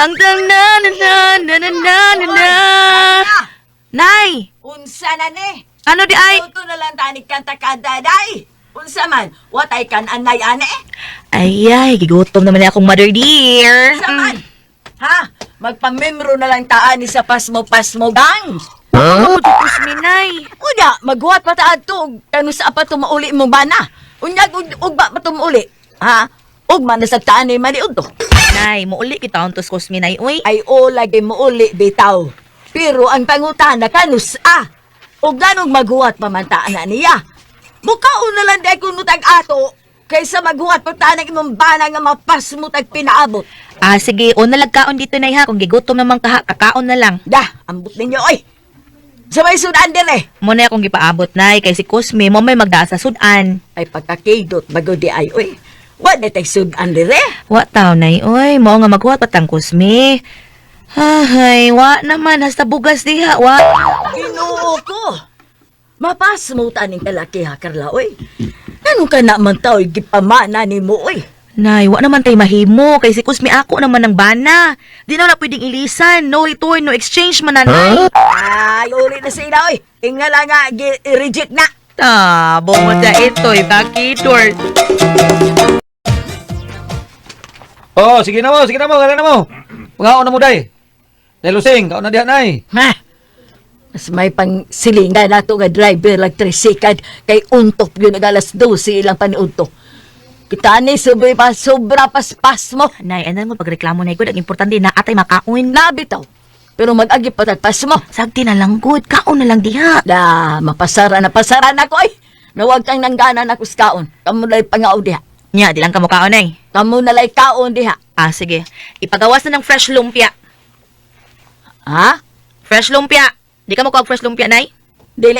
Tang tang na na na na na na na na. Nay, Unsa na ni? ano di ay? Ito na lang tanig kanta kada day. Unsa man, what I can anay ane? Ay ay, gigutom naman ni akong mother dear. Unsa man? Ha? Magpamemro na lang taan ni sa pasmo-pasmo gang. Huh? Oh, Nay. Unya, maghuwat pa ta adto kanu sa pa tumauli mo bana. Unyag ug ugba pa tumuuli. Ha? Ugma na sa taan ni maniud to. Nay, muuli kita ang tos Cosme, nay, uy. Ay o lagi muuli bitaw. Pero ang pangutana kanus a. Ug ganong maghuwat pa man taan na niya. Mukaon na lang day kuno tag ato kaysa maghuwat pa taan ang imong bana nga mapasmo tag pinaabot. Ah, sige, una lang kaon dito, nay, ha. Kung gigutom naman ka, ha, kakaon na lang. Dah, ambot ninyo oy. Sa may sudan dire. Mo na akong gipaabot, nay, kay si Cosme mo may magdaa sa sudan. Ay pagkakidot bago di ay oy. Wa na tay sudan dire. Wa taw, nay, oy. Mao nga maghuwat patang Cosme. Ay, wa naman. Hasta bugas diha, wa. Ginoo ko. Mapasmo ta ning kalaki ha Carla oy. Anong ka na man tao gipamana nimo oy? Nay, wa naman tay mahimo. Kay si Cosme ako naman ng bana. Di na pwedeng ilisan. No return, no exchange man na, nay. Ay, uli na sila oy. Ingala nga reject na. Ta, bungo sa ito'y kakidor. Oh, sige na mo, gana na mo. Pangaon na mo day. Nay Lusing, kaon na diha nay. Ha? Mas may pang silingan nato nga driver lag trisikad kay untok yun ag alas 12 ilang paniudto. Kita ni sobra pa sobra paspas mo. Nay, ano mo pagreklamo nay gud ang importante na atay makaon. Nabitaw. Pero mag-agi pa tagpas mo. Sagti na lang gud, kaon na lang diha. Da, mapasara na pasara na ko ay. Nawag kang nanggana na kuskaon. Kamu nalay pangaw diha. Nya, di lang ka mukaon nay. Kamu nalay kaon diha. Ah, sige. Ipagawas na ng fresh lumpia. Ha? Fresh lumpia. Di ka mukuha og fresh lumpia, nay? Dili.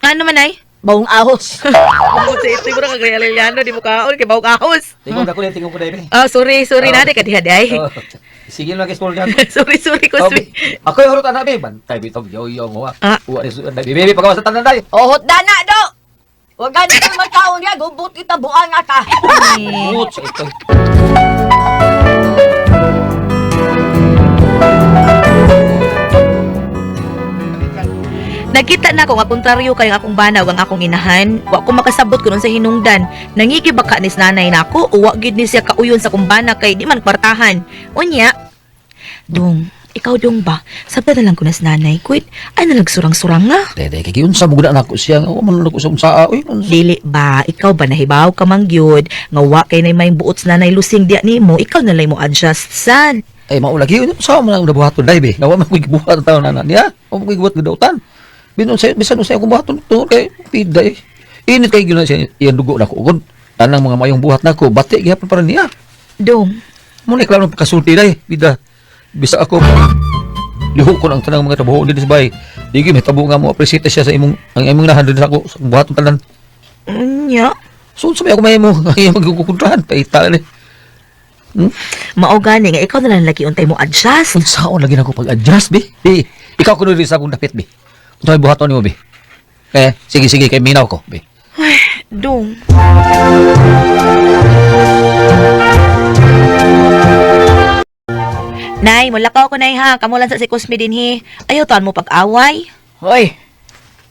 Ano man, nay? Bawong ahos. Bungod sa ito, mura kag realiliano, di mo kaon, kay bawong ahos. Tingog ako din, tingog ko day. Ah, sorry, sorry na, di ka diha, day. Oh, sige lang guys, diyan. Sorry, sorry, Cosme. Ako yung hurot anak, be. Bantay bitog yo yo mo. Ah. Uwa ni sudan day. Bebe, pagawas sa tanan day. Ohot na na do. Wag gani kang magkaon diha. Gubot kita buang ka. Bungot sa ito. Nakita na ko nga kontraryo kay ang akong bana ug ang akong inahan. Wa ko makasabot kun unsa hinungdan. Nangigi ba ka ni nanay nako o wa gyud ni siya kauyon sa akong bana kay di man kwartahan. Unya, dong, ikaw dong ba? Sabta na lang ko na sa nanay kuit. Ay nalagsurang-surang nga. Day, kay giunsa mo gud na ako siya. Wa man nako sa unsa oy. Dili ba, ikaw ba nahibaw ka man gyud nga wa kay nay may buot sa nanay Lusing diya nimo, ikaw na lang mo adjust sad. Ay mao lagi unsa man ang nabuhaton day be. Nawa man ko gibuhat taon na niya. Wa man ko gibuhat gudautan. Binon sa bisan unsa akong buhaton to kay pida eh. Init kay gyud na siya iyang dugo nako ugod. Tanang mga mayong buhat nako bati gihapon para niya. Dong, Mo ni klaro pagkasulti day bida. Bisa ako lihok ko ang tanang mga trabaho dito sa bahay. Di gyud may tabo nga mo appreciate siya sa imong ang imong nahan dito sa ako sa akong buhaton tanan. unya. So unsa may ako mahimo ang imong magkukuntrahan paita ni. Mao gani nga ikaw na lang lagi untay mo adjust. Unsaon lagi nako pag-adjust bi? Di, ikaw kuno diri sa akong dapit bi. Unsa may buhaton nimo bi? Eh, sige sige kay minaw ko bi. Ay, dong. Nay, mulakaw ko nay ha. Kamo lang sa si Cosme dinhi. Ayaw taan mo pag-away. Hoy.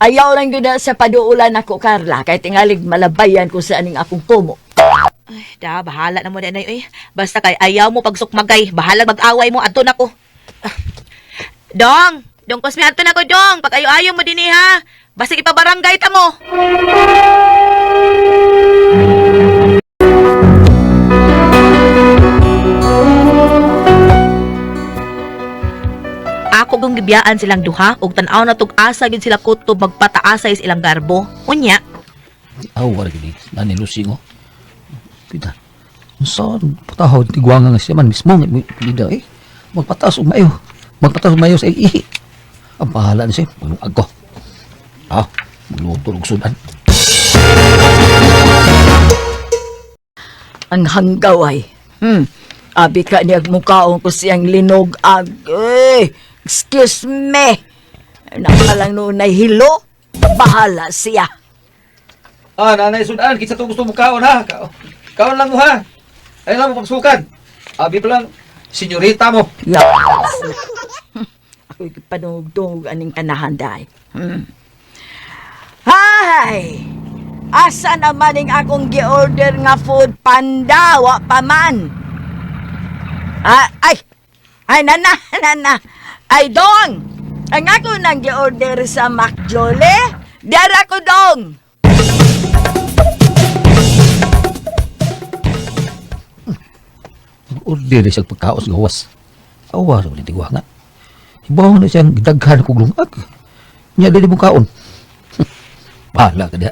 Ayaw lang gyud na sa paduulan ako Carla kay tingalig malabayan ko sa aning akong tumo. Ay, da, bahala na mo na, nay. Uy, basta kay ayaw mo pagsukmagay. Bahala mag-away mo. Adto na ko. Ah. Dong! Dong Cosme, adto na ko, Dong. Pag ayo-ayo mo dinhi ha. Basta ipabarangay ta mo. Ako kung gibiyaan silang duha ug tan-aw na tug asa gyud sila kutob magpataasay sa ilang garbo. Unya, Aw, wala gid nani Lucy mo. Pida. Unsa patahaw tigwanga nga siya man mismo nga pida eh. Magpataas og mayo. Magpataas og mayo sa ihi. Ang bahala ni siya. Ako. Ah, magluto og sudan. Ang hanggaway. Abi ka niya mukaon ko siyang linog ag. Eh, excuse me. Nakalang noon ay hilo. Bahala siya. Ah, nanay sudan, kinsa to gusto mo kaon ha? Kaon, kaon lang mo ha. Ay lang mo pagsukan. Abi pa lang Senyorita mo. Yes. Ako'y panugtog aning kanahan dahi. Hay! Asa naman ning akong gi-order nga food panda? Wa pa man. Ah, ay! Ay, nana, nana. Ay, dong! Ang ako nang gi-order sa McJolly, diara ko dong! Order siya pagkaos gawas. Awa sa ulit nga. Ibaw na siyang daghan kog lungag. Nya dili mo kaon. Bahala ka diha.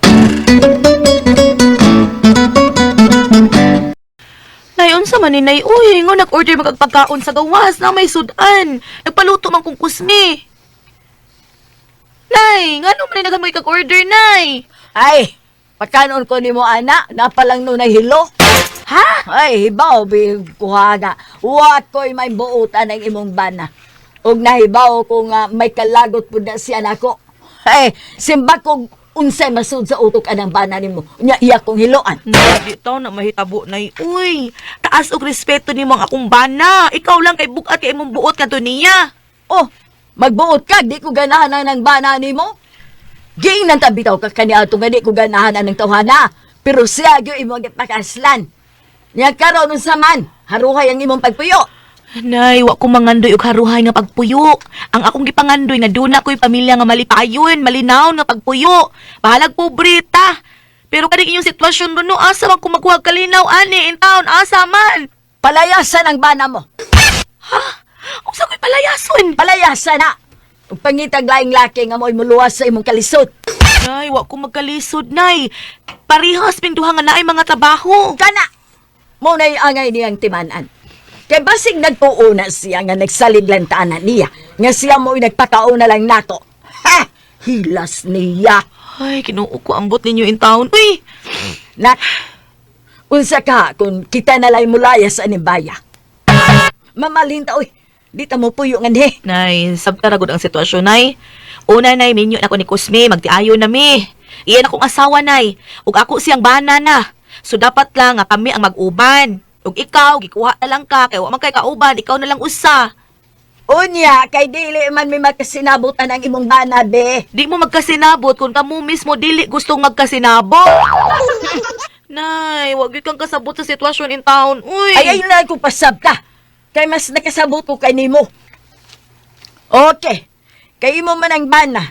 Nay, unsa man ni Nay? Uy, ngo nag-order magpagkaon sa gawas na may sudan. Nagpaluto man kong kusmi. Nay, ngano man ni naghamoy kag order, Nay? Ay, pagkanon ko ni mo, ana, napalang nun ay hilo. Ha? Ay, hibaw, kuha na. Wat ko'y may buotan ang imong bana. Ug nahibaw ko nga may kalagot po na siya nako. Ay, simba kog unsay masud sa utok anang bana nimo. Nya iya kong hiloan. Nay, di taw na mahitabo, Nay. Uy, taas og respeto nimo ang akong bana. Ikaw lang kay bukat kay imong buot kadto niya. Oh, magbuot ka, di ko ganahan ang bana nimo. Giingnan ta bitaw ka kaniadto nga di ko ganahan ang tawhana. Pero siya gyud imong gipakaslan. Nya karon unsa man, haruhay ang imong pagpuyo. Nay, wa ko mangandoy og haruhay nga pagpuyo. Ang akong gipangandoy nga duna ko'y pamilya nga malipayon, malinaw nga pagpuyo. Bahalag pobre ta. Pero kaning inyong sitwasyon ron no, asa man ko makuha kalinaw ani in town, asa man. Palayasan ang bana mo. Ha? Unsa ko'y palayason? Palayasan na. Ug pangitag laing laki nga mo'y muluwas sa imong kalisod. Nay, wa ko magkalisod, nay. Parehas ping duha nga naay mga trabaho. Kana! Mo na'y angay niyang timanan. Kay basig nagpuo na siya nga nagsalig lang tanan niya, nga siya mo'y nagpakauna lang nato. Ha! Hilas niya. Ay, Ginoo ko ambot ninyo in town. Uy, Nak, unsa ka kung kita na lang mulaya sa animbaya. Mamalhin ta, uy. Di ta mo puyo nga ni. Nay, sabta ra gud ang sitwasyon, nay. Una, nay, minyo na ko ni Kusme, magtiayo na mi. Iyan akong asawa, nay. Ug ako siyang bana na. So dapat lang nga kami ang mag-uban. Ug ikaw, gikuha na lang ka, kay wa man kay kauban, ikaw na lang usa. Unya, kay dili man may magkasinabutan ang imong bana, be. Di mo magkasinabot kung kamo mismo dili gustong magkasinabot. Nay, wag gyud kang kasabot sa sitwasyon in town. Uy. Ay, ayun lang kung pasab ka. Kay mas nakasabot ko kay nimo. Okay. Kay imo man ang bana.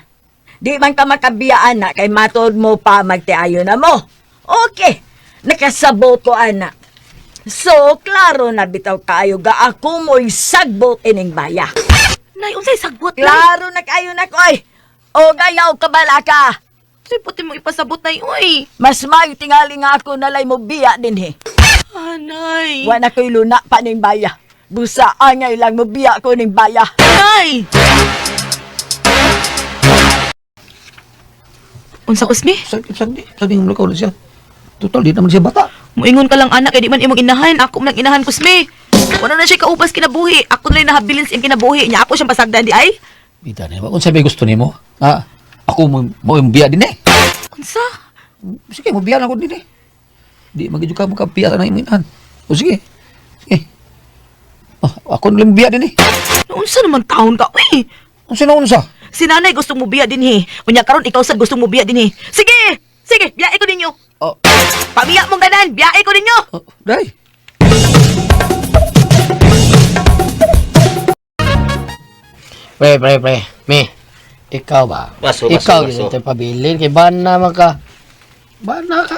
Di man ka makabiyaan na kay matod mo pa magtiayo na mo. Okay. Nakasabot ko ana. So, klaro na bitaw kaayo ga ako mo'y sagbot ining baya. Nay, unsay sagbot, nay? Klaro na kaayo na ko ay. O gayaw kabala ka. Uy, puti mo ipasabot, nay. Uy. Mas mayo tingali nga ako nalay mo biya din he. Ah, nay. Wa na ko'y luna pa ning baya. Busa angay lang mo biya ko ning baya. Nay! Unsa Kusmi? Sabi sabi sabi ng lakaw na siya. Total di naman siya bata. Muingon ka lang anak, kay di man imong inahan. Ako man ang inahan, Kusmi. Wala na siya kaubas kinabuhi. Ako na lang nahabilin sa iyang kinabuhi. Nya ako siyang pasagdan di ay. Bida na ba? Unsa may gusto nimo? Ah, ako mo mo yung biya din eh. Unsa? Sige, mo biya na ako din eh. Di magidyo ka mo kabiya sa imong inahan. O sige. Sige. Ah, ako na lang biya din eh. Unsa naman taon ka, uy? Unsa na unsa? Si nanay gustong mubiya din he. Unya karon ikaw sad gustong mubiya din he. Sige! Sige, biyae ko ninyo. Oh, Pabiya mong ganan, biyae ko ninyo. oh, day. Pre, pre, pre. Me, ikaw ba? Baso, baso, Ikaw baso. yun ito pabilin. Kay bana man ka. Bana ka.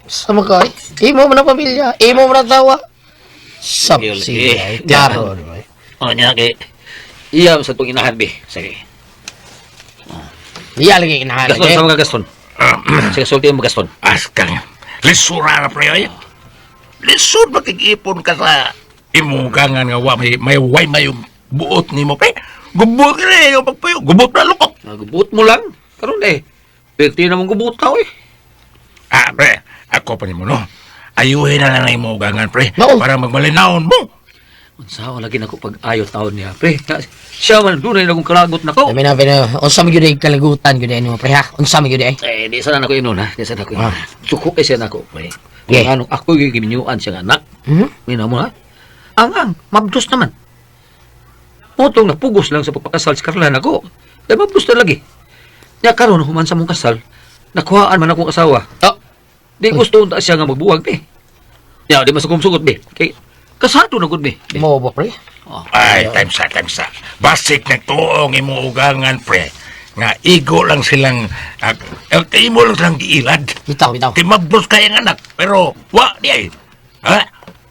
Sama ka eh. Imo man ang pamilya. Imo man ang tawa. Sab Yun, siya. eh. Klaro. eh. Oh, niya kay iya sa itong inahan be. Sige. Iya lagi kinahan. Gaston, sama ka Gaston. Sige, sulti mo Gaston. Askang, lisura na pre ay. Lisod makikipon ka sa imugangan nga wa may may way mayong buot nimo pre. Gubot ka na yung pagpuyo, gubot na lukot. Nagubot mo lang. Karon eh. Pwede na mong gubot ka eh. Ah, pre, ako pa nimo no. Ayuhin na lang ang imugangan pre Mao. para magmalinawon mo. Unsa wala gid ako pag-ayo taon niya, pre. Siya man dunay na akong kalagot nako. Sabi na, pero unsa man gyud ay kalagutan gyud ay nimo pre ha. Unsa man gyud ay. Eh, di sana nako inon ha. Di sana nako. Ah. Suko kay siya nako, pre. Yeah. Kung ano ako giminyuan siya nga anak. Hmm? Mina mo ha. Ang, mabdos naman. Motong napugos lang sa pagpakasal si Carla nako. Dahil mabdos na lagi. Nya karon human sa mong kasal, nakuhaan man akong asawa. Oh. Di gusto unta siya nga magbuwag be. Nya di masugom-sugot be. Kay kasado na gud be. Be. Mo ba, pre? Ay, time sa, time sa. Basik nagtuong imo ugangan, pre. Nga igo lang silang, imo lang silang giilad. Bitaw, bitaw. Kay mabros kay ang anak, pero wa di ay. Ha?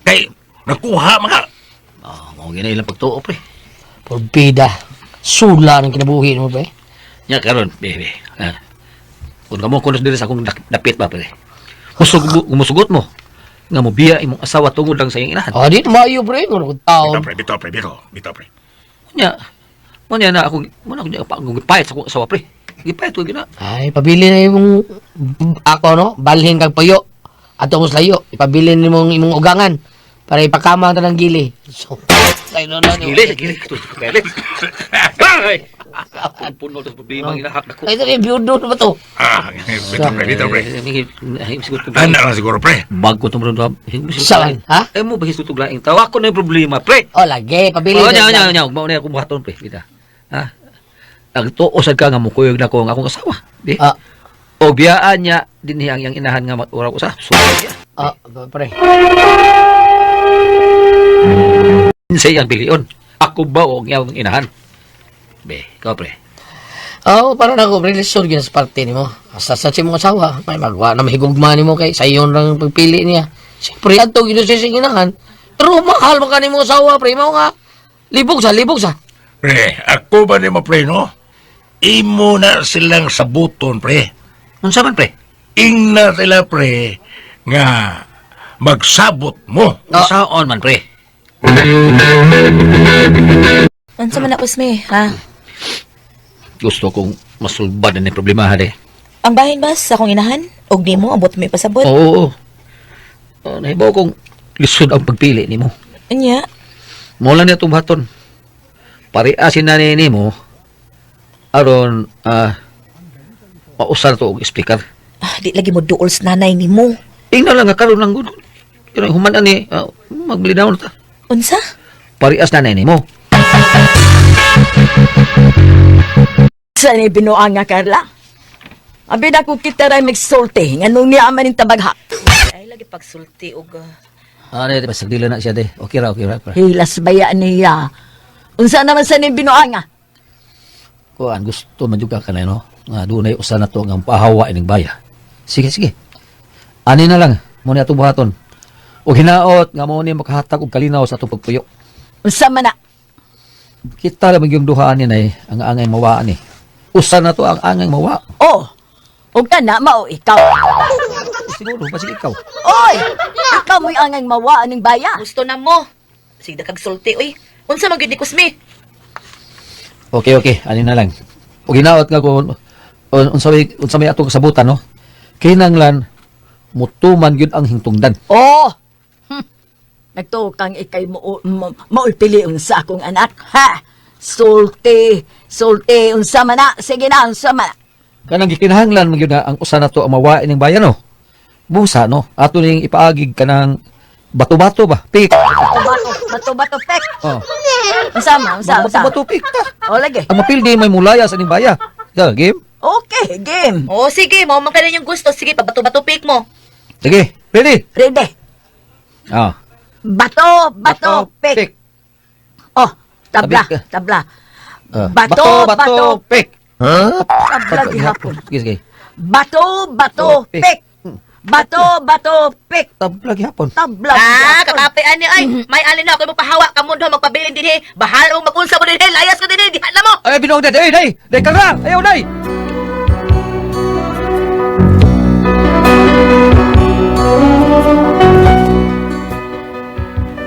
Kay nakuha mga. Ah, mao gina ilang pagtuo pre. Porbida. Sula ng kinabuhi mo, pre. Nya karon be be. Ha. Kung kamo kunos diri sa akong dapit ba pre. Musug musugot mo nga mobiya imong asawa tungod lang sa iyang inahan. Ah, di maayo, pre. Kung taon. Bitaw, pre, bitaw, pre, bitaw, bitaw, pre. Nya, mo niya na ako, mo na ako niya pa akong gipayat sa akong asawa pre. Gipayat ko gina. Ay, pabili na imong ako, no? Balhin kag payo. Ato mo slayo. Ipabili ni mong imong ugangan para ipakama ang tanang gili. So, ay, no, no, no. Gili, gili, gili. Ay! Puno sa problema ang inahak nako. Ay, ito biyudo na ba to? Ah, bitaw, pre, bitaw, pre. Ana Ana lang siguro, pre. Bago to mo Saan, ha? Eh mo ba hisutog laing tao? Ako na yung problema, pre. Oh, lagi. Pabili Oh, nya nya nya, mao na akong buhaton pre. Kita. Ha? Nagtuo sad ka nga mukuyog na ko ang akong asawa. Di? Ah. O biyaan niya dinhi ang iyang inahan nga matura ko sa. So, Ah, pre. sa iyang bilion. Ako ba o ang iyang inahan? Be, ikaw pre. Oo, oh, para na ako, pre. Lisod yun sa parte nimo. Asa sa imong asawa, may magwa na mahigugma nimo kay sa iyon lang pagpili niya. Siyempre, ato gino siya sa ginahan. Pero mahal man ka nimo asawa, pre. Mao nga. Libog sa, libog sa. Pre, ako ba nimo, pre, no? Imo na silang sabuton, pre. Unsa man pre? Ingna sila, pre, nga magsabot mo. Unsaon man pre? Unsa man na Kusme, ha? Gusto kong masulbad na ni problema ha de. Ang bahin ba sa akong inahan? Og nimo abot mo ipasabot. Oo, oo. Oh, nahibaw kong lisod ang pagpili nimo. Unya, Mo lang niya itong buhaton. Pariasin na ni nimo aron mausar to og speaker. di lagi mo duol sa nanay nimo. Ingna lang nga karon lang gud. Pero human ani maglinaw na ta. Unsa? Parias na nimo. Sa ni binuang nga, Carla? Abi na kung kita ray magsulti, nga nung niya man yung tabagha. Ay lagi pagsulti og Ano di ba sagdila na siya de. Okay ra, okay ra. Pre. Hilas baya niya. Unsa naman sa ni binuang nga? Kuan gusto man jud ka kanay no. Nga dunay usa na to nga pahawa ining baya. Sige, sige. Ani na lang mo ni atong buhaton. Og hinaot nga mo ni makahatag og kalinaw sa atong pagpuyo. Unsa man na? Kita lang yung duha ani nay ang angay mawa ani. Usa na to ang angay mawa. Oh, og kana mao ikaw. Siguro basig ikaw. Oy, ikaw mo'y angay mawa aning baya. Gusto na mo. Sige kag sulti oy. Unsa man gyud ni Kusme? Okay, okay, ani na lang. Og hinaot nga kung unsa may atong kasabutan no. Kinanglan mutuman gyud ang hingtungdan. Oh. Nagtukang ikay mo, mo maulpili unsa akong anak, ha? Sulti, sulti unsa man na? Sige na, unsa man na? Kanang gikinahanglan man gyud na ang usa na to ang mawa ining bayan no. Busa no, ato ning ipaagig kanang bato-bato ba? Pik. Bato, bato, bato, bato, pek. Oh. Unsa man, unsa, unsa? Bato-bato pik ta. O lagi. Ang mapildi may mulaya sa ining baya. Ya, game. Okay, game. Oh, sige, mao man kanin yung gusto. Sige, pabato-bato pick mo. Sige, ready. Ready. Ah. Bato, bato, pek. Oh, tabla, Tabi ka. tabla. Ah. Bato, bato, pik. Tabla gihapon. Sige, sige. Bato, bato, Pik. pek. Bato, bato, pek. Tabla gihapon. Tabla Ah, gihapon. kakape ani ay. May ani na ako magpahawa kamo do magpabilin dinhi. Bahala mo magunsa mo dinhi, layas ko dinhi, diha na mo. Ay, binuong dad. Ay, day. Day, kalra. Ayaw, day.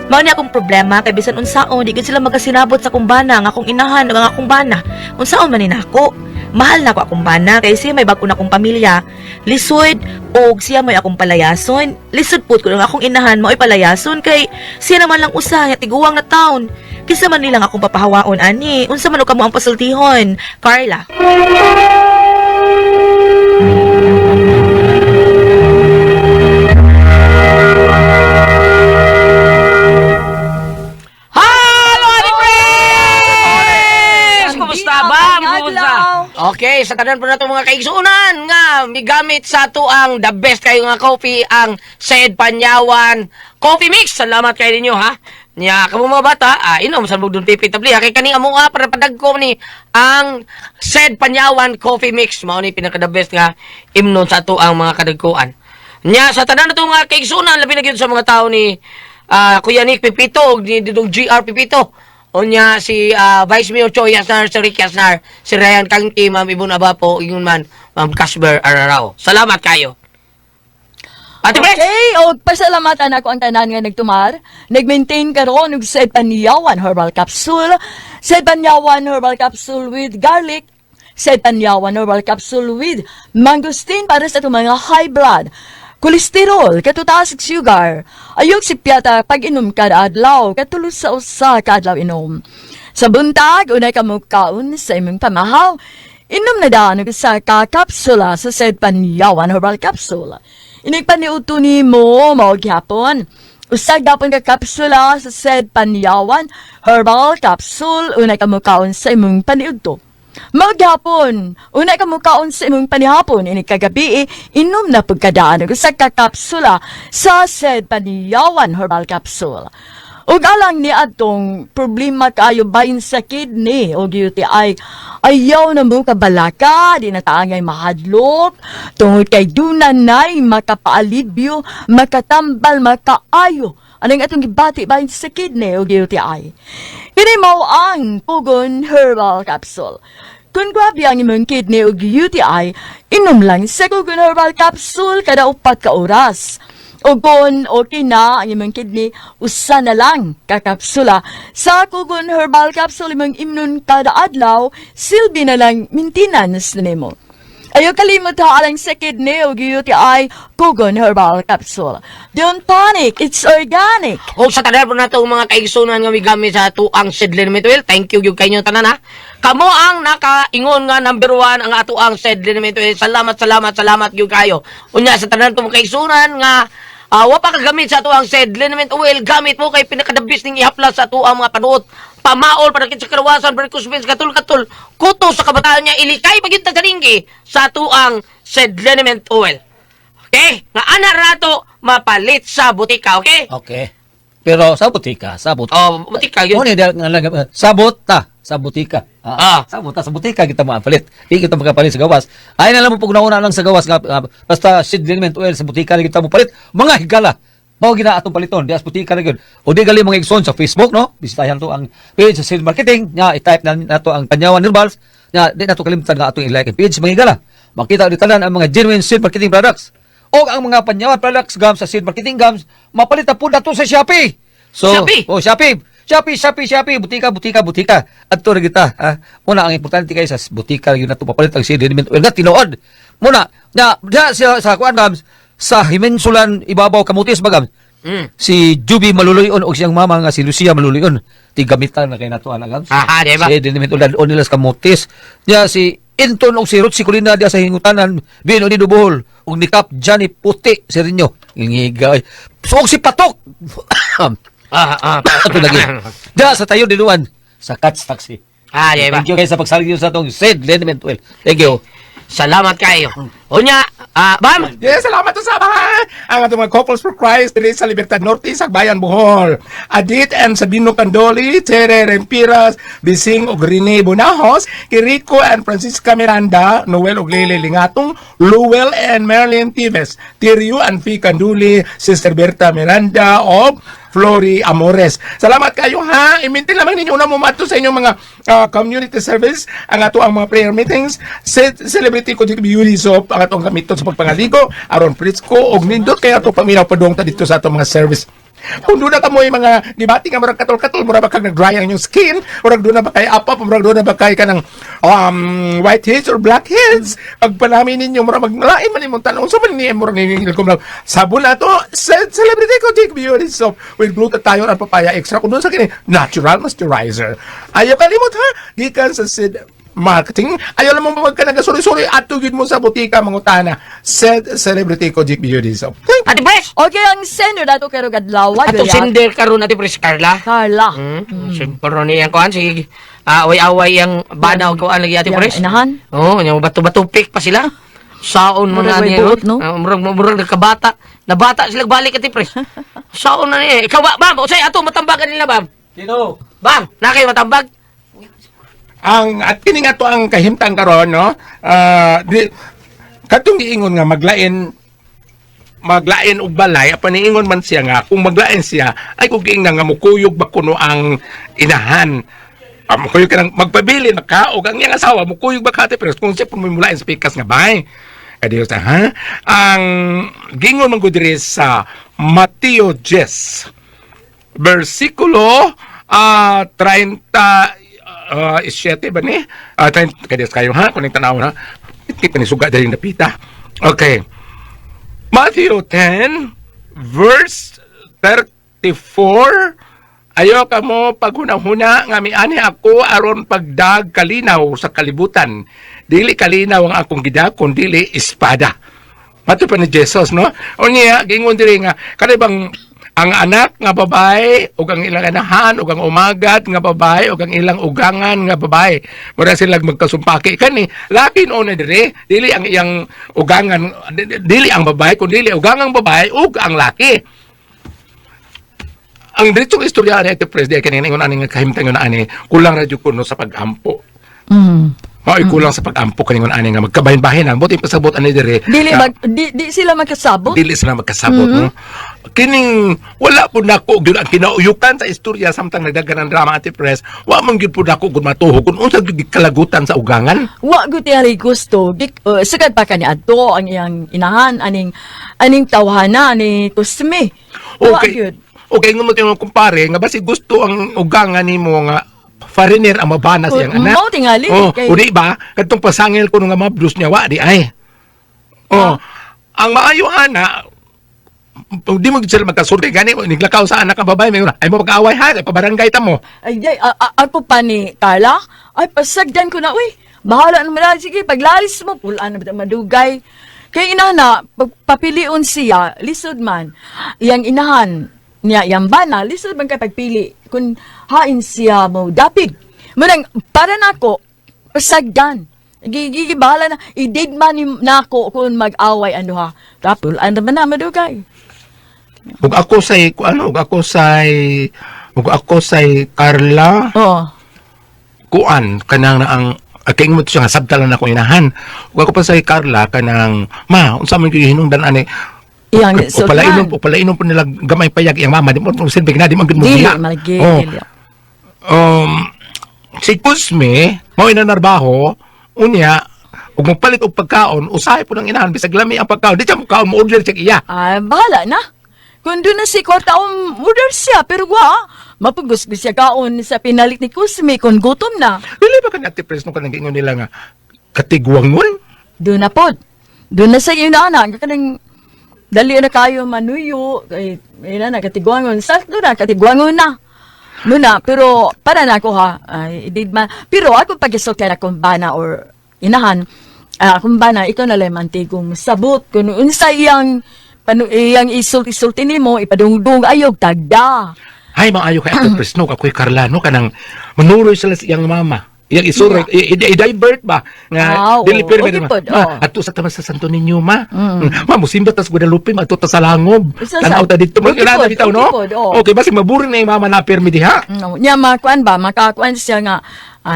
Mao ni akong problema kay bisan unsaon di gud sila magkasinabot sa akong bana nga akong inahan ug ang akong bana. Unsaon man ni nako? Mahal na ako akong bana kay siya may bag-o na akong pamilya. Lisod og siya may akong palayason. Lisod pud ko ang akong inahan mao'y palayason kay siya naman lang usa nga tiguang na taon. Kinsa man nilang akong papahawaon ani? Unsa man og kamo ang pasultihon? Carla. atong mga kaigsuonan nga migamit sa ato ang the best kayo nga coffee, ang Said Panyawan Coffee Mix. Salamat kayo ninyo ha. Nya kamo mga bata, inom sa Bugdon Pipi tabli ha. Kay kani amo nga para padagko ni ang Said Panyawan Coffee Mix, mao ni pinaka the best nga imnon sa ato ang mga kadagkoan. Nya sa tanan nato nga kaigsuonan, labi na gyud sa mga tao ni Kuya Nick Pipito ug ni Dudong GR Pipito. Unya si Vice Mayor Choi Yasnar, si Rick Yasnar, si Ryan Kangki, Ma'am Ibon Abapo, ingon man, Ma'am Casper Ararao. Salamat kayo. Ate Pres! Okay, og pasalamatan ako ang tanan nga nagtumar, nag-maintain karon og Said Panyawan Herbal Capsule, Said Panyawan Herbal Capsule with garlic, Said Panyawan Herbal Capsule with mangosteen para sa atong mga high blood, kolesterol, katutaas ug sugar. Ayog sipyata pag inom kada adlaw, katulo sa usa ka adlaw inom. Sa buntag, unay ka mukaon sa imong pamahaw. Inom na daan og usa ka kapsula sa Said Panyawan Herbal Capsule. Inig paniudto nimo mao gyapon. Usa gapon ka kapsula sa Said Panyawan Herbal Capsule unay ka mukaon sa imong paniudto. Mao gyapon, unay ka mukaon sa imong panihapon inig kagabi, inom na pagkadaan og usa ka kapsula sa Said Panyawan Herbal Capsule. Ug alang ni atong problema kaayo bahin sa kidney o UTI, ayaw na mo kabalaka, di na taangay mahadlok, tungod kay duna nay makapaalibyo, makatambal, makaayo. Anong atong gibati bahin sa kidney o UTI? Kini mao ang Pugon Herbal Capsule. Kung grabe ang imong kidney o UTI, inom lang sa Pugon Herbal Capsule kada 4 ka oras. O kung okay na ang imong kidney, usa na lang kakapsula. Sa Kugon Herbal Capsule imong imnon kada adlaw, silbi na lang maintenance nimo. Ayaw kalimot ha alang sa kidney o UTI, Kugon Herbal Capsule. Don't panic, it's organic. O sa tanan po nato mga kaigsunan nga migamit sa atuang Said Liniment Oil, thank you gyud kayo tanan ha. Kamo ang nakaingon nga number 1 ang atuang Said Liniment Oil. Salamat, salamat, salamat gyud kayo. Unya sa tanan to mga kaigsunan nga wa pa kagamit sa atuang Said Liniment Oil, gamit mo kay pinaka-the best ning ihaplas sa atuang mga panuot. Pamaol para sa kalawasan, varicose veins, katul-katul, kuto sa kabataan niya, ilikay pagyud ta sa sa atuang Said Liniment Oil. Okay? Nga ana rato mapalit sa butika, okay? Okay. Pero sa butika, sa butika. Oh, butika yun. Mo ni sa buta, sa butika. Sa buta, sa butika kita maapalit. Di kita makapalit sa gawas. Ay na lang mo pag nauna lang sa gawas nga basta seed liniment oil sa butika na kita mo palit. Mga higala. Mao gina atong paliton, di as butika na gyud. O di gali mga igsoon sa Facebook, no? Bisitahan to ang page sa Seed Marketing, nya i-type na nato ang Panyawan Herbals, nya di nato kalimtan nga atong i-like ang page, mga higala. Makita di tanan ang mga genuine Seed Marketing products. O ang mga Panyawan products gams sa Seed Marketing gams, mapalit na po nato sa Shopee. So, Shopee? oh, Shopee. Shopee, Shopee, Shopee, butika, butika, butika. Adto ra kita, ha. Muna ang importante kay sa butika gyud nato papalit ang seed liniment oil nga tinuod. Muna, na diha sa kuan gams, sa Himensulan ibabaw Kamutis ba gams? Si Juby Maluloyon o siyang mama nga si Lucia Maluloyon. Ti gamitan na kay nato ana gams. Aha, di ba? Si liniment oil dadon nila sa Kamutis. Nya si Inton og si Ruth si Colina diha sa Hingutanan, Bino ni Dubohol ug ni Kap Johnny Puti Serinyo. Ngigay. So og si Patok. Ato lagi. Diha sa tayo dinuan sa Cats Taxi. Di ba? Thank you guys sa pagsalig niyo sa atong Said Liniment Oil. Thank you. Salamat kayo. Unya, Bam! Yes, salamat sa ha. Ang atong mga Couples for Christ diri sa Libertad Norte sa Bayan Bohol. Adit and Sabino Candoli, Tere Rempiras, Bising og Rene Bonahos, Kiriko and Francisca Miranda, Noel og Lele Lingatong, Luel and Marilyn Tives, Tirio and Fi Canduli, Sister Berta Miranda og Flory Amores. Salamat kayo ha. I-maintain lamang ninyo una mo sa inyong mga community service, ang ato ang mga prayer meetings, celebrity ko dito beauty soap, ang atong gamiton sa pagpangaligo, aron Frisco og nindot kay ato paminaw padung ta dito sa atong mga service. Kung doon na ka mo yung mga gibati nga murag katol-katol, murag ba kag nag-dry ang inyong skin, murag doon na ba kay apap, murag doon na ba kay kanang white heads or black heads, pagpalami ninyo, murag maglain man imong tanong, so man niya murag ngingil ko murag, sabon na to, celebrity ko, Jake Beauty Soap, with glutathione and papaya extra, kung doon sa kini, natural moisturizer. Ayaw kalimot ha, gikan sa Sid Marketing. Ayaw lang mo magka nagasuri-suri ato gyud mo sa butika mangutana. Said celebrity ko Jeep Beauty. So, thank Ate Pres! Okay, ang sender dato kay Rogadlaw. Atong sender karon, Ate Pres, Carla. Carla. Siyempre niya kuan sige. Away-away ang banaw kuan lagi, Ate Yang Pres. inahan? Oo, oh, bato-bato pick pa sila. Saon mo Murag na may niya. buot, no? Murag murag nagkabata. Nabata sila balik, Ate Pres. Saon na niya. Ikaw ba, bam? Usay ato matambagan nila, bam. Sino? Bam, na kayo matambag. Ang at kini nga to ang kahimtang karon, no. Ah, di katong giingon nga maglain maglain og balay, apan niingon man siya nga kung maglain siya ay kung giingnan nga mukuyog ba kuno ang inahan. Mukuyog ka nang magpabili na ka og ang iyang asawa mukuyog ba ka, Ate, pero kung siya pumimulain sa pikas nga bay. Kadiyo sa ha, ang giingon man gud diri sa Mateo 10 versikulo 37 ba ni? 30, kaya kayo ha, kung tanaw ha. Kita ni suga diri napita. Okay. Matthew 10 verse 34. Ayo kamo paghuna-huna nga miani ako aron pagdag kalinaw sa kalibutan. Dili kalinaw ang akong gidag kun dili espada. Mato pa ni Jesus, no? O niya, gingon diri nga, kada bang ang anak nga babae ug ang ilang anahan ug ang umagat nga babae ug ang ilang ugangan nga babae mura sila magkasumpaki kani laki no na dire dili ang iyang ugangan, dili ang babae kun dili ugangang babae ug ang laki. Ang diretsong istorya ni Ate President kani ingon ani nga kahimtang yun ani kulang ra jud kuno sa pag-ampo. Mao'y kulang sa pag-ampo kaningon ani nga magkabahin-bahin ang buti pasabot ani dire Dili nga mag, di sila magkasabot. Dili sila magkasabot, no. Kining wala po nako gyud ang kinauyukan sa istorya samtang nagdagan ang drama, Ate Pres, wa man gyud po nako gud matuho kung unsa gyud kalagutan sa ugangan. Wa gud tingali gusto. Sagad pa kani adto ang iyang inahan aning aning tawhana ni Kusme. Wa Okay. gyud. Okay, ngumot yung kumpare nga basi gusto ang ugangan nimo nga foreigner ang mabana Oh, siyang anak. mao tingali, Oh, kay- o di ba? Kadtong pasangil ko nga mabdus niya wa di ay. Oh, ang maayo ana di mo gid sila magkasulti gani niglakaw sa anak ang babae may ay mo pag-away ha ay pabarangay ta mo. Ay, ay, ako pa ni Carla. Ay, pasagdan ko na, uy. Bahala naman na. Sige, paglalis mo, pulaan na ba madugay. Kay inana, pagpapilion siya, lisod man. Iyang inahan niya, iyang bana, lisod man kay pagpili. Kung hain siya mo, dapig. Munang, para nako, pasagdan. Gigi, bahala na. I-date man nako kung mag-away, ano ha. Tapos, pulaan naman na madugay. Ug ako say ku ano, ug ako say Carla. Oo. Kuan kanang na ang kay mo siya nga sabtalan ako inahan. Ug ako pa say Carla kanang ma unsa man gyud hinungdan ani? Iyang o palainom o palainom po nila gamay payag iyang mama di mo silbi na di man gyud mo Dili, biya. malagi, Oh. dili. Si Cosme mao ina narbaho unya ug magpalit og pagkaon usahay po ng inahan bisag lami ang pagkaon di siya mo mo order siya iya. Ay, bahala na. Kung doon na si kwarta, order siya. Pero wa, mapagusgus siya kaon sa pinalit ni Cosme kung gutom na. Dili ba kani Ate Pres no kanang giingon nila nga katigwangon? Doon na po. Doon na sa iyo na anak. Kanang dali na kayo manuyo. Kay, ina na, katigwangon. Sa doon na, katigwangon na. Doon na, pero para na ako ha. Ay, di man. Pero ako pag-isulti na kung bana or inahan, kung bana, ikaw na lang mantigong sabot. Kung unsa iyang, panu, iyang isulti-sulti nimo, ipadungdung, ayog, tagda. Ay, maayo kay Ate Pres, no, ako'y Carla, no, kanang manuroy sila sa iyang mama. Iyang isuroy, i-divert ba? Nga, Ah, oo. dili pirmi Okay ma. pod, Ma, oo. ato sa taman sa Santo Niño, ma. Ma, musimba tas Guadalupe, ma, ato ta sa Langob. Isa Tanaw ta dito, ma, Okay kailangan pod, bitaw, no? okay pod, oo. Okay, basi maburi na yung mama na pirmi diha. No, nya makuan ba makakuan siya nga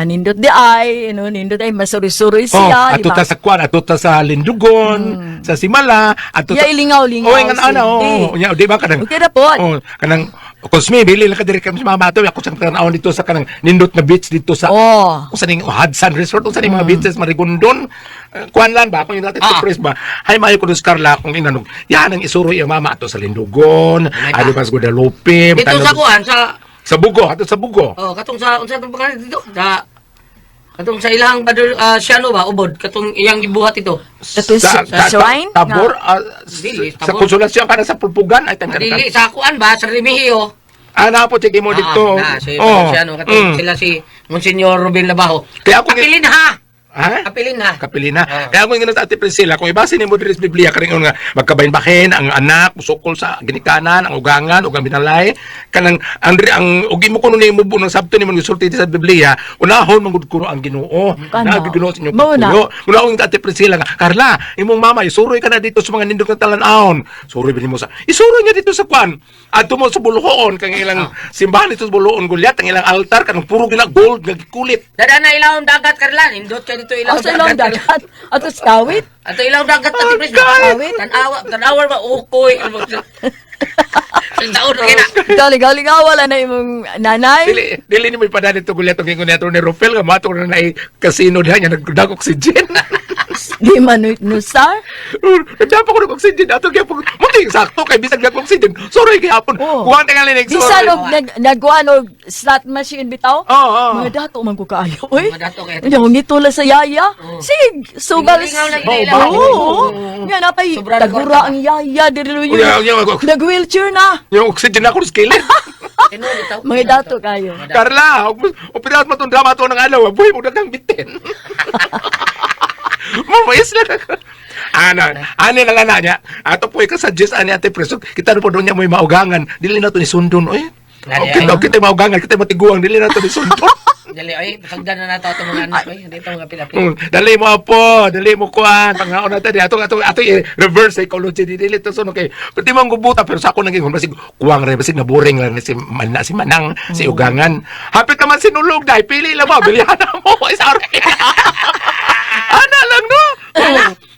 nindot di ay, you know, nindot ay masuri-suri Oh, siya, di ato ba? ta sa kwan, ato ta sa Lindugon, sa Simala, ato Ya, ta ilingaw-lingaw Oh, ingan ana, silbi. oh. Nya, di ba kanang Okay ra pod. Oh, kanang Cosme, bili lang ka diri kami sa mama ato, ako sa tanawon dito sa kanang nindot na beach dito sa Oh. kung sa ning Hudson Resort, kung sa ning mga beaches Marigondon. Kuan lang ba kung natin to press ba. Hay maayo ko Carla kung inanog. Yan ang isuroy ang mama ato sa Lindugon, May ato pa. pa sa Guadalupe, Dito tanong- sa kuan sa sa Bugo, ato sa Bugo. oh katong sa unsa tong pangalan dito sa katong sa ilang badol Siano ba ubod katong iyang gibuhat ito. Ato sa shrine? Tabor, Dili, sa Tabor. Konsolasyon kana sa Pulpugan ay tan Dili sa kuan ba sa Remigio. Ah, napo check mo dito. Ah, na, si, Oh. si ano, katong sila si Monsignor Ruben Labajo. Kaya ako- Kapilin ha! Ha? Kapilin ha! Kapilina. Ah. Kaya ako ingin sa Ate Priscilla, kung ibase nimo diri sa Biblia karing nga magkabahin-bahin ang anak usokol sa ginikanan, ang ugangan ug ang binalay, kanang ang diri ang ug imo kuno nimo buno sabto nimo gisulti sa Biblia, unahon man gud kuno ang Ginoo. Kana. Na Ginoo sa inyong Mao na. pagpuyo. Unahon Ate Priscilla nga, Carla, imong mama isuroy ka na dito sa mga nindot nga talan-awon. Suroy ba nimo sa? Isuroy niya dito sa kwan. Adto mo sa Buluhoon kang ilang simbahan dito sa Buluhoon Gulyat, ang ilang altar kanang puro gina gold nga gikulit. Dada na ilawom dagat, Carla. Nindot ka dito ilawom Asa ilang dagat? Ato sa kawit? Ato ilawom dagat, Ate Pris. Kawit? Tanawa, tanawa ba? Ukoy. Sa taon na kina. Galing-galing wala na imong nanay. Dili dili nimo ipadani to gulyat og ingon ni Atty. Rufel nga mato na naay casino diha nya nagdag oxygen. Di man nusar. Nagdapa ko ng oxygen ato gyapon. Muti sakto kay bisag dag oxygen. Sorry gyapon. Oh. Kuwang tingali ning Bisan sorry. og nagkuan og slot machine bitaw. Oo, oo. Mga dato man ko kaayo oy. Mga dato kaayo. Unya ngito la sa yaya. Sig, sugal. Lingaw lang Bao, ila. bao. Oo. Nga napay Sobra na tagura kwarta. ang yaya diri Unya, unya, unya. Nag-wheelchair na. Yung oxygen ako sa kilid. Tinuod itaw. Mga dato kayo. Carla, operat mo tong drama to ng alaw. Buhay mo daghang bitin. Mabais lang ako. Ano, ani lang ana niya. Ato po ika-suggest ani Ate Preso. Kita na po doon niya may maugangan. Dili na to ni sundon, oy. Nani, Okay, ay. okay, kita maugangan, kita matiguang, dili na to ni sundon. Dali, ay, pasagdan na nato itong mga anak, ay. Hindi ito mga pilapil. Dali mo apo, dali mo kuan, pangaon natin ato ato ato reverse psychology di dili to so okay. Pwede mo gubuta pero sa ako naging basig kuwang ra basig na boring lang ni si man, si Manang, si Ugangan. Hapit naman sinulog dai, pili lang mo, bilihan na mo is RP. Ana lang no.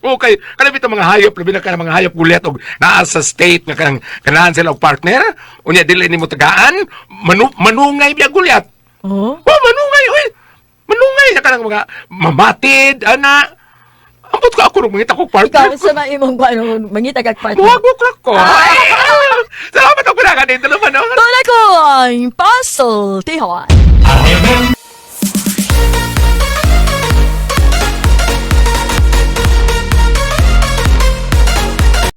Oh, okay, kana bitaw mga hayop, labi na kana mga hayop gulyat og naa sa state nga kanang kanahan sila og partner, unya dili nimo tagaan, manungay biya gulyat. Oh. Oh, manungay, oy. Manungay sa kanang mga mamatid, ana. Ambot ko ako nung mangita ko partner. Ikaw sa mga imong kuan mangita kag partner. Muwag ko. Salamat ako na kanito naman. Tulad ko ang Puzzle Tijuan.